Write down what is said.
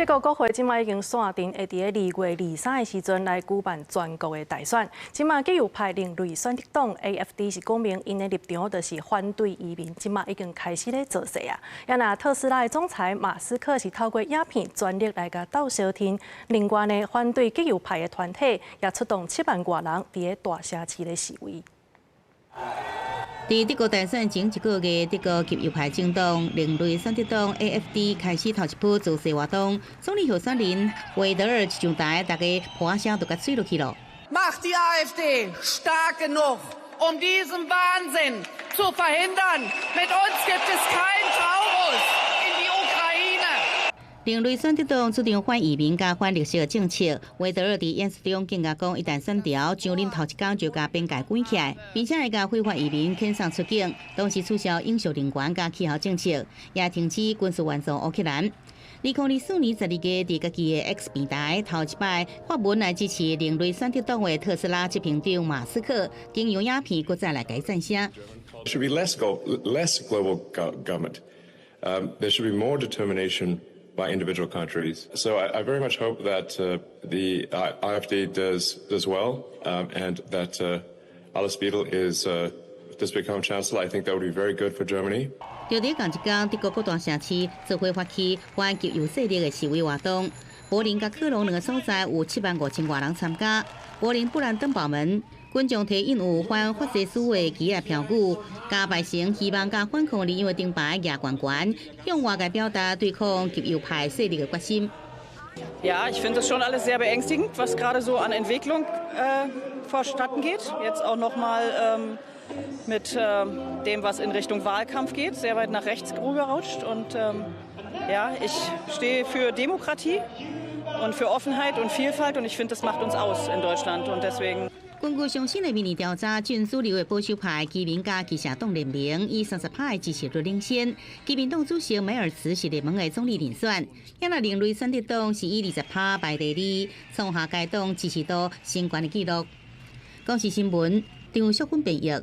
德國國會這馬已經選定會佇2月23的時陣來舉辦全國的大選。這馬極右派另類選擇黨 AFD 是講明𪜶的立場就是反對移民，這馬已經開始咧造勢啊。啊若特斯拉的總裁馬斯克是透過影片全力來共鬥相挺。另外呢，反對極右派的團體也出動7萬外人佇咧大城市咧示威。佇德國大選前一個月，德國極右派政黨另類選擇黨 AFD 開始頭一波造勢活動，總理候選人韋德爾一上台，大家噗仔聲就共啜落去囉。 Macht die AfD stark genug, um diesen Wahnsinn zu verhindern. Mit uns gibt es kein Taurus in die Ukraine. 另類選擇黨主張反移民佮反綠色政策。韋德爾佇演說中更加講，一旦選著，上任頭一工就共邊界關起來，並且會共非法移民遣送出境，同時取消永續能源佮氣候政策，也停止軍事援助烏克蘭。2024年12月，佇家己的 X 平台頭一擺發文來支持另類選擇黨的特斯拉執行長馬斯克，經由影片閣再來共伊讚聲。 Should be less global government. There should be more determination by individual countries. So I very much hope that the AfD does well and that Alice Weidel does become chancellor. I think that would be very good for Germany. 就佇仝一工，德國各大城市做伙發起反極右勢力的示威活動。柏林佮科隆兩個所在有7萬5千外人參加。柏林布蘭登堡門，群眾提印有反法西斯的旗仔標語，共排成希望佮反抗理由的燈牌舉懸懸，向外界表達對抗極右派勢力的決心。 Ja, ich finde das schon alles sehr beängstigend, was gerade so an Entwicklung vonstatten geht. Jetzt auch noch mal mit dem, was in Richtung Wahlkampf geht, sehr weit nach rechts rüberrutscht. Und ja, ich stehe für Demokratie und für Offenheit und Vielfalt und ich finde, das macht uns aus in Deutschland. Und deswegen. 根據上新的民意調查，準主流的保守派基民佮基社黨聯盟以30%的支持率領先。基民黨主席梅爾茨是聯盟的總理人選，啊若另類選擇黨是以20%排第二，創下該黨支持度新懸的紀錄。公視新聞張淑芬編譯。